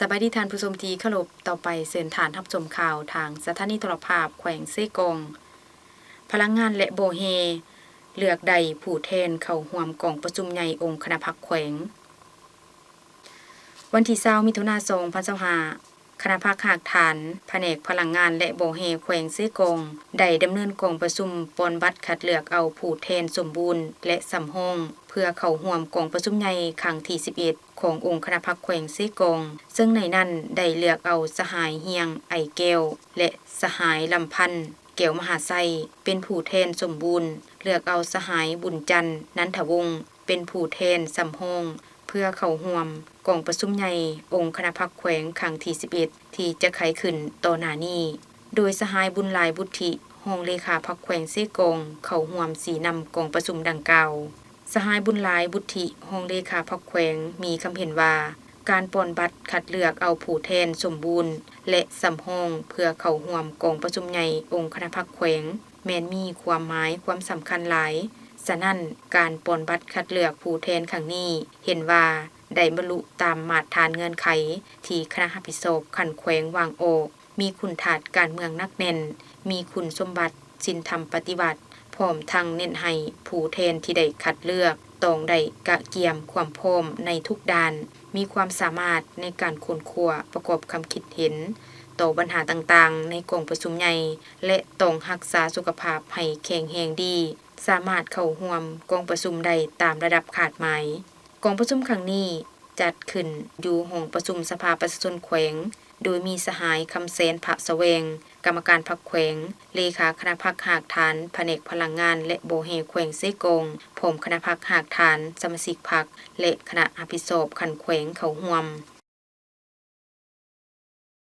ສະບາຍດີທ່ານຜູ້ຊົມທີ່ເຄົາລົບ, ຕໍ່ໄປເຊີນທ່ານຮັບຊົມຂ່າວທາງສະຖານີໂທລະພາບແຂວງເຊກອງ. ພະລັງງານ ແລະ ບໍ່ແຮ່ ເລືອກໄດ້ຜູ້ແທນເຂົ້າຮ່ວມກອງປະຊຸມໃຫຍ່ອົງຄະນະພັກແຂວງ. ວັນທີຊາວ ມິຖຸນາ ສອງພັນຊາວຫ້າ ຄະນະພັກຮາກຖານ ພະແນກພະລັງງານ ແລະ ບໍ່ແຮ່ແຂວງເຊກອງ ໄດ້ດຳເນີນກອງປະຊຸມປ່ອນບັດຄັດເລືອກເອົາຜູ້ແທນສົມບູນ ແລະ ສຳຮອງ ເພື່ອເຂົ້າຮ່ວມກອງປະຊຸມໃຫຍ່ຄັ້ງທີສິບເອັດ ຂອງອົງຄະນະພັກແຂວງເຊກອງ, ເຊິ່ງໃນນັ້ນໄດ້ເລືອກເອົາສະຫາຍ ຮຽງ ໄອແກ້ວ ແລະ ສະຫາຍ ລຳພັນ ແກ້ວມະຫາໄຊ ເປັນຜູ້ແທນສົມບູນ, ເລືອກເອົາສະຫາຍ ບຸນຈັນ ນັນທະວົງ ເປັນຜູ້ແທນສຳຮອງ ເພື່ອເຂົ້າຮ່ວມກອງປະຊຸມໃຫຍ່ອົງຄະນະພັກແຂວງຄັ້ງທີສິບເອັດ ທີ່ຈະໄຂຂຶ້ນຕໍ່ໜ້ານີ້, ໂດຍສະຫາຍ ບຸນຫຼາຍ ບຸດທິ ຮອງເລຂາພັກແຂວງເຊກອງ ເຂົ້າຮ່ວມຊີ້ນຳກອງປະຊຸມດັ່ງກ່າວ. ສະຫາຍ ບຸນຫຼາຍ ບຸດທິ ຮອງເລຂາພັກແຂວງ ມີຄຳເຫັນວ່າ ການປ່ອນບັດຄັດເລືອກເອົາຜູ້ແທນສົມບູນ ແລະ ສຳຮອງ ເພື່ອເຂົ້າຮ່ວມກອງປະຊຸມໃຫຍ່ອົງຄະນະພັກແຂວງ ແມ່ນມີຄວາມໝາຍຄວາມສຳຄັນຫຼາຍ. ສະນັ້ນ, ການປ່ອນບັດຄັດເລືອກຜູ້ແທນຄັ້ງນີ້ ເຫັນວ່າໄດ້ບັນລຸຕາມມາດຖານເງື່ອນໄຂທີ່ຄະນະຮັບຜິດຊອບຂັ້ນແຂວງວາງອອກ, ມີຄຸນທາດການເມືອງໜັກແໜ້ນ, ມີຄຸນສົມບັດ, ສິນທຳປະຕິວັດ, ພ້ອມທັງເນັ້ນໃຫ້ຜູ້ແທນທີ່ໄດ້ຄັດເລືອກຕ້ອງໄດ້ກະກຽມຄວາມພ້ອມໃນທຸກດ້ານ, ມີຄວາມສາມາດໃນການຄົ້ນຄວ້າປະກອບຄຳຄິດເຫັນຕໍ່ບັນຫາຕ່າງໆໃນກອງປະຊຸມໃຫຍ່ ແລະ ຕ້ອງຮັກສາສຸຂະພາບໃຫ້ແຂງແຮງດີ, ສາມາດເຂົ້າຮ່ວມກອງປະຊຸມໄດ້ຕາມລະດັບຄາດໝາຍ. ກອງປະຊຸມຄັ້ງນີ້ຈັດຂຶ້ນຢູ່ຫ້ອງປະຊຸມສະພາປະຊາຊົນແຂວງ, ໂດຍມີສະຫາຍ ຄຳແສນ ພະສະແຫວງ ກຳມະການພັກແຂວງ, ເລຂາຄະນະພັກຮາກຖານພະແນກພະລັງງານ ແລະ ບໍ່ແຮ່ແຂວງເຊກອງ, ພ້ອມຄະນະພັກຮາກຖານ, ສະມາຊິກພັກ ແລະ ຄະນະຮັບຜິດຊອບຂັ້ນແຂວງເຂົ້າຮ່ວມ.